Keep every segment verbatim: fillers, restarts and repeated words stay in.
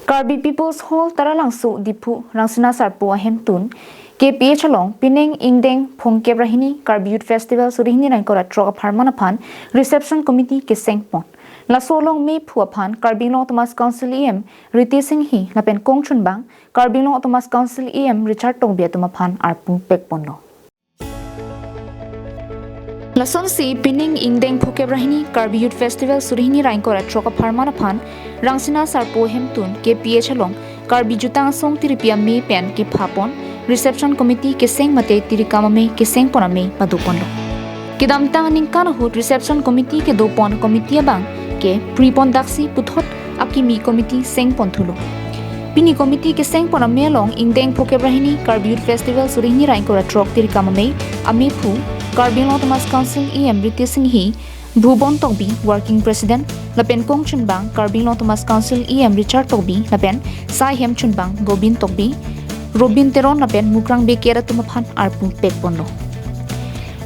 Karbi People's Hall, Taralangso, Diphu, Rangsina Sarpo ahemtun K P H along pining ingdeng phongkep ra hini Karbi Youth Festival suri hini ra ingkoi ra throk apharman aphan reception committee kesengpon. Laso along mephu aphan Karbi Anglong Autonomous Council E M Ritesh Enghi lapen kongchunbang Karbi Anglong Autonomous Council E M Richard Tokbi atum aphan arpu pekponlo. Lasonsi pining ingdeng phongkep ra hini Karbi Youth Festival suri hini ra ingkoi ra throk apharman aphan Rangsina Sarpo ahemtun K P H along Karbi Jutang Asong Tiripi Amei pen kephapon, reception committee keseng mate tirikam amei kesengpon amei padoponlo. Kedamtang aningkan ahut reception committee kedopon committee abang ke pripon daksi puthot akimi committee sengpon thulo. Pini committee kesengpon amei along ingdeng phongkep ra hini Karbi Youth Festival suri hini ra ingkoi ra throk tirikam amei, amephu Karbi Anglong Autonomous Council E M Ritesh Enghi, Bhubon Tokbi, Working President, lapen kongchunbang Karbi Anglong Autonomous Council E M Richard Tokbi lapen sai hemchunbang Gobin Tokbi, Robin Teron lapen Mukrang Bey Kher atum aphan arpu pekponlo.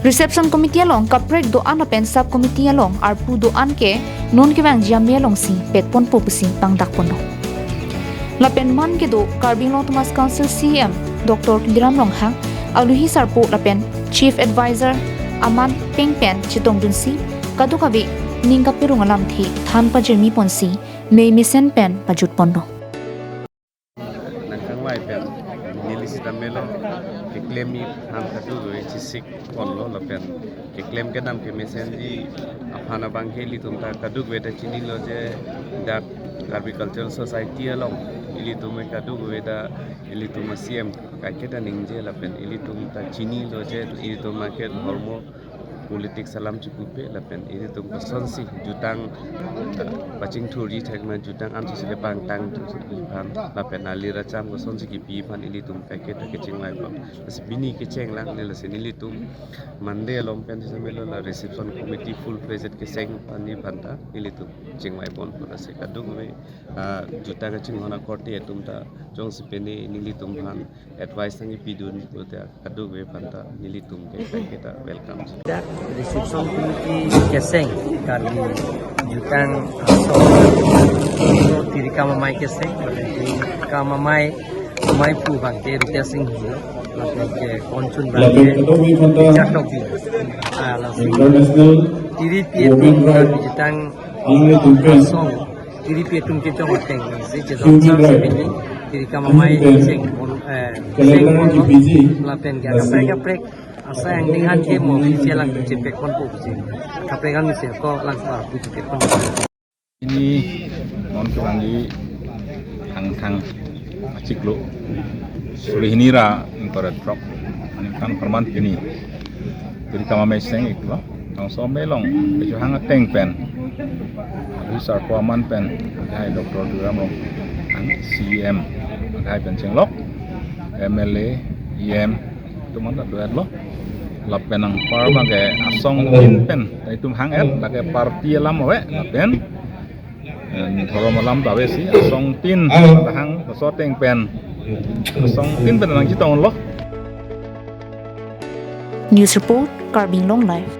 Reception committee along kaprek do-an lapen sub committee along arpu do-an ke non kevangji amei alongsi pekponpo pusi pangdakponlo. Lapen man kedo Karbi Anglong Autonomous Council C E M Doctor Tuliram Ronghang, Alohi Sarpo lapen Chief Advisor Aman Peng pen chetongdunsi kadokave ning kaperung alamthe than pajirmi ponsi mei mesen pen pajutponlo. Nangkangvai pen neli sitame lo keklem aphan kadokave chesik ponlo lapen keklem kedam kemesenji aphan abang ke ilitum ta kadokave ta chinilo je dak Karbi Cultural Society along ilitum kadokave ta ilitum C E M kaiketa ningje lapen ilitum ta chinilo je ilitum ke dhormo politics alam chipupe lapen ilitum kosonsi jutang, eh, pachingthurji thakma jutang ansi sile pangtang thurji aphan lapen ali racham kosonsi kipi aphan ilitum kaiketa kechingvaipon. Lasi pini kechenglang ne lasi nelitum Monday along pen sitame lo la reception committee full fledged kesengpon aphan ta nelitum chingvaiponpo, lasi kadokave, ah, jutang kachinghon akorte atum ta jongsi pine nelitum aphan advice nangkipidun pulote kadokave aphan ta nelitum ke kaiketa welcome. Dak reception committee keseng Karbi Jutang Asong tirikam amei keseng, tirikam amei, amephu abang ke Ritesh Enghi, lapen ke kongchunbang Lapen ke kadokave aphan ta Richard Tokbi. Ah, laso International Tiripi atum Women Right Jutang Angle Tumpen Asong tiripi atum kechong ateng si chesong Human sa Right sibini tirikam amei Tumpen sengpon, eh, Calendar sengpon kipiji lapen ke Lasi kaprek kaprek asai angdeng an ke mo official lang chepekponpo pusi. Kaprek an misi ko lang arpu chepekpon. Pini non kevangji Hangthang achiklo suri hini ra ingkoi ra throk aningkan apharman pini tirikam amei seng-iklo. Tangso amei along kechehang ateng pen Alohi Sarpo aman pen, hai Doctor Tuliram Ronghang C E M, hai pen chenglok M L A, E M atum an ta do-etlo. Lapen anpar abang ke asongtin pen ta itum hang-et, lake party alam ave lapen, eh, dhorom alam ta avesi, asongtin ta hang, laso ateng pen asongtin pen nangchetonglo. News report, Karbi Anglong Live.